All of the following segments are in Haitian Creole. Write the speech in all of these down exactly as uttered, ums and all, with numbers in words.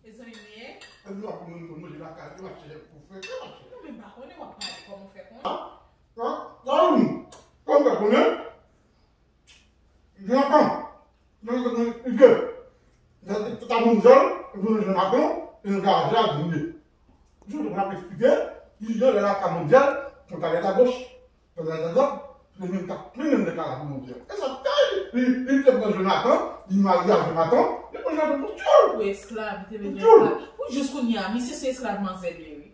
Mezanmi, men. Epi w ap mwen konn manje lakay, w ap chèche pou fè, w ap chèche. Non, men m pa konnen w ap pale, kòman w fè konnen? Sa, sa, hmm, kòm fè konnen, Jonathan, Jonathan, Jonathan, Jonathan, ta manzèl, epi Jonathan, e nan garaje a, di li. Jonathan ap eksplike, li nan lè la ka manzèl, konn ale a goch. Pandan l t ap, li menm t ap plenyen de kara pou Bondye. E sa fè li, li te pran Jonathan, li marye ak Jonathan, li pran Jonathan pou tyoul. Pou esklav, li te vin esklav. Pou jis kounye a, misye se esklav manzè li ye, wi.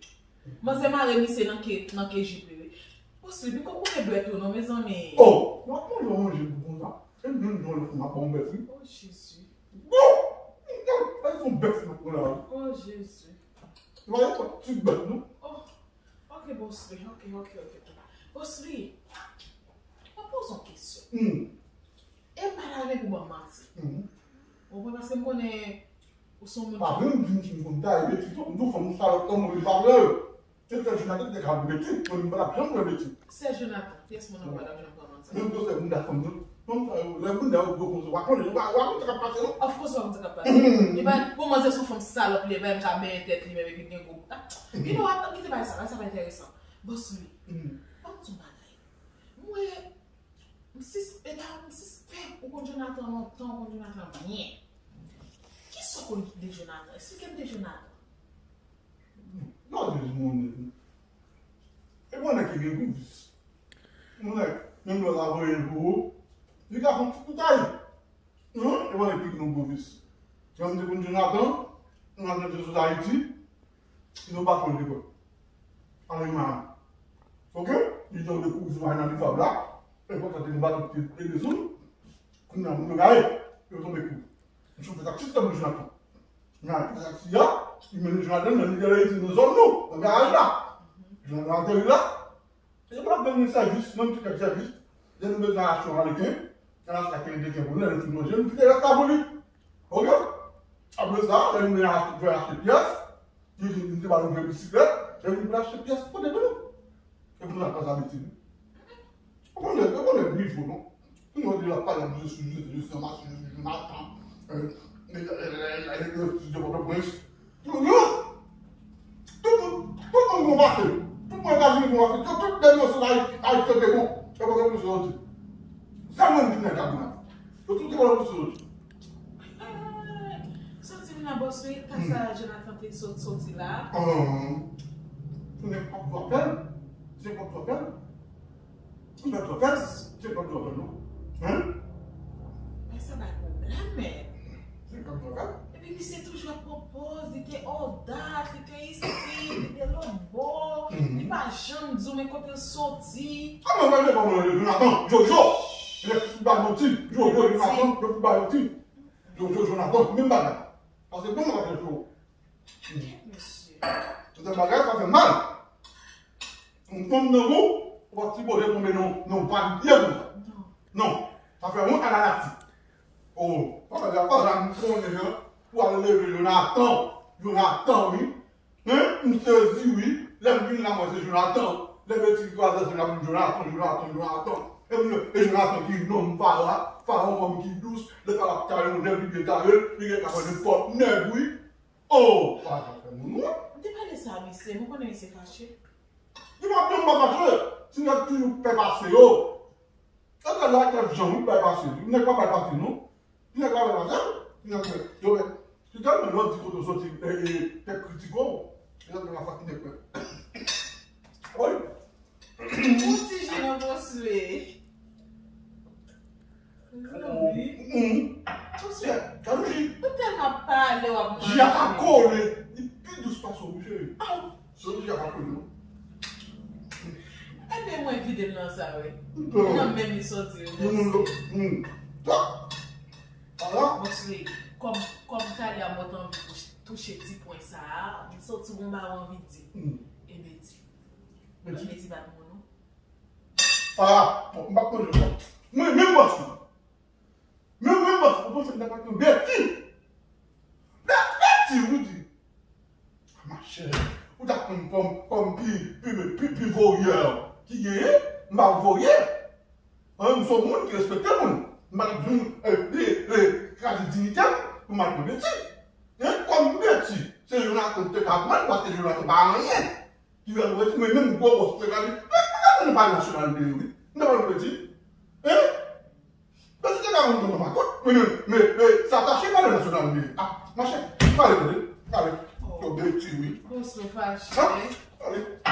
Manzè mare misye nan ke, nan ke jip li, wi. Bòs li, li konn koute dwèt ou non, mezanmi. Oh, w ap manje w manje pou konsa. E menm jan w ap ba w bèf, wi. Oh, Jezi. Bon! Fè yon bèf nou pran la, wi. Oh, Jezi. Ou pa gen kòk ti bèt non. Oh, ok, Bòs Lee, ok, ok, ok. Bòs Lee, mwen poze yon kesyon. Hmm. E m pa la vle pou ban manti. Hmm. Ou konprann paske m konnen ou se yon moun ki. Pa vle m di m konn ta e beti tou, m tou fanm salòp tankou li pa vle. Se sè Jonathan ki te ka vle beti, mwen m pa t ap janm vle beti. Sè Jonathan, pyès moun nan pa t ap janm pran manti. Menm tou sè moun ta fanm nan. Fanm sa yo, lè moun nan yo gwo konsa, w a konnen, w a, w a konn sa k ap pase non. Of course w a konn sa k ap pase. Li pa, bon, manzè se yon fanm salòp li ye, pa menm ka benyen tèt li menm epi l gen gwo. Ah, you know what, ann kite bagay sa, bagay sa pa enteresan. Bòs Lee, ban m di w yon bagay. Mwen, m sis, e pa, m sispèk ou konn Jonathan lontan, ou konn Jonathan byen. Kisa w konn de Jonathan? Esplike m de Jonathan. Non, Jezi, mon Dieu. E bon nèg ki gen gwo vis. Yon nèg, menm lè w ta voye l pou ou, li ka fè yon ti koutay. Humm, e bon nèg ki gen yon gwo vis. Jan m te konn Jonathan, Jonathan te sot Ayiti, li te yon patwon lekòl. Alman. Ok? Li te yon dekouvri sou Ayiti nan Bifab la. E pòtan te gen bato ki te ede sou l. Kounye a, moun yo gaye, yo tonbe kou. M chofè taksi tankou Jonathan. Nan ale taksi a, li mennen Jonathan nan Little Haiti, nan zòn nou, nan garaj la. Jonathan ateri la, e pa bèl moun sèvis, menm ti kèk sèvis. Lè nou bezwen achte yon areken, nan achte kèk reken pou nou, lè nou fin manje, nou kite rès la pou li. Ok? Apre sa, lè nou vin achte, vin achte pyès, li di, li te ba nou vye bisiklèt, lè nou vin achte pyès, pote pou nou. E pou nou al pase abitid. Ou konnen, ou konnen nivo non. Kounye a w di l ap pale ap je sou Jezi, je sou Masi, je sou Jonathan. Legliz de Pòtoprens. Tout moun, tout moun gon pase. Tout moun Etazini gon pase. Tout, tout nèg yo sot Ayiti, Ayiti te bon. E pa gen plis yo di. Sa mwen di nèg la pou nan. Yo tout te bon plis yo di. Soti vin nan bòs wi, kasa Jonathan te sot soti la. Pou nèg ap vwa fèl. Se kòb sa w fè l? Ou mèt sa w fè l? Se kòb sa w fè l non. Hein? Men sa bay pwoblèm men. Se kòb sa w fè l? Epi misye toujou ap pran pòz, li te all that, li te isit, li te lòtbò, li pa janm di w men kote l soti. Kòman w pale kòman w rele Jonathan? Jojo! Lè pou bay manti, Jojo, Jonathan, lè pou bay manti. Jojo, Jonathan, menm bagay. Paske bon nan pa fè cho. Tout bagay pa fè mal. Yon fanm nan ou, ou pa sipoze tonbe nan yon vanite konsa. Non, sa fè wont a lanati. Oh, papa di apa la m konnen an, pou al leve Jonathan, Jonathan wi. Hein, m sezi wi, lè m vin la mwen se Jonathan. Lè m ekri twa zè se la m Jonathan, Jonathan, Jonathan. E m e Jonathan ki nonm Fara, Fara yon fanm ki dous, lè Fara ap kare yon nèg li byen kare, li gen ka pran nenpòt nèg wi. Oh, pa ka fè moun non. M te pale sa a misye, mwen konnen misye fache. Li pa janm pa fache, ti nèg toujou pè pase yo. Sa fè la ak nèg jan wi bay pase. Nèg pa bay pase non. Ti nèg pa bay pase. Ti nèg yo wè. Ti nèg lè w di kote w soti, e, e, nèg kritike w. Ti nèg la fati nèg wè. Wi. Ou ti je nan bòs wi. Wi. Ou tèlman pale w ap manje. Ji a pa kole. Li pi dous pase w wi cheri. Sou ji a pa kole non. Ebyen mwen vide l nan sa wi. Nan menm li soti wi. Bòs wi, kòm, kòm talè a mwen t anvi touche, touche ti pwen sa a, m santi gon bagay anvi di. Ebyen di. Ebyen di pa t bon non. Ah, bon, m pa konn yo. Mwen menm bòs wi. Mwen menm bòs, ou panse m ta konn Beti? Beti, ou di. Machè, ou ta konn kòm, kòm pi, pi, pi, pi voyè ki genyen, m pa voyè. An, m se yon moun ki respekte moun. M pa t ap janm, e, e, e, kraze diyite m pou m al pran Beti. Hein, kòm m gen Peti, se Jonathan ki te ka pran l, paske Jonathan pa anyen. Ki fè l peti, men menm gwo bòs te ka di, men pa ka nou pa nasyonal de wi. Nou pa peti. Hein? Peti te ka moun nan makòt, men, men, men, sa tache pa de nasyonal de. Ah, machè, pale, pale, pale. Yo beti, wi. Bòs mwen fache. Hein? Pale.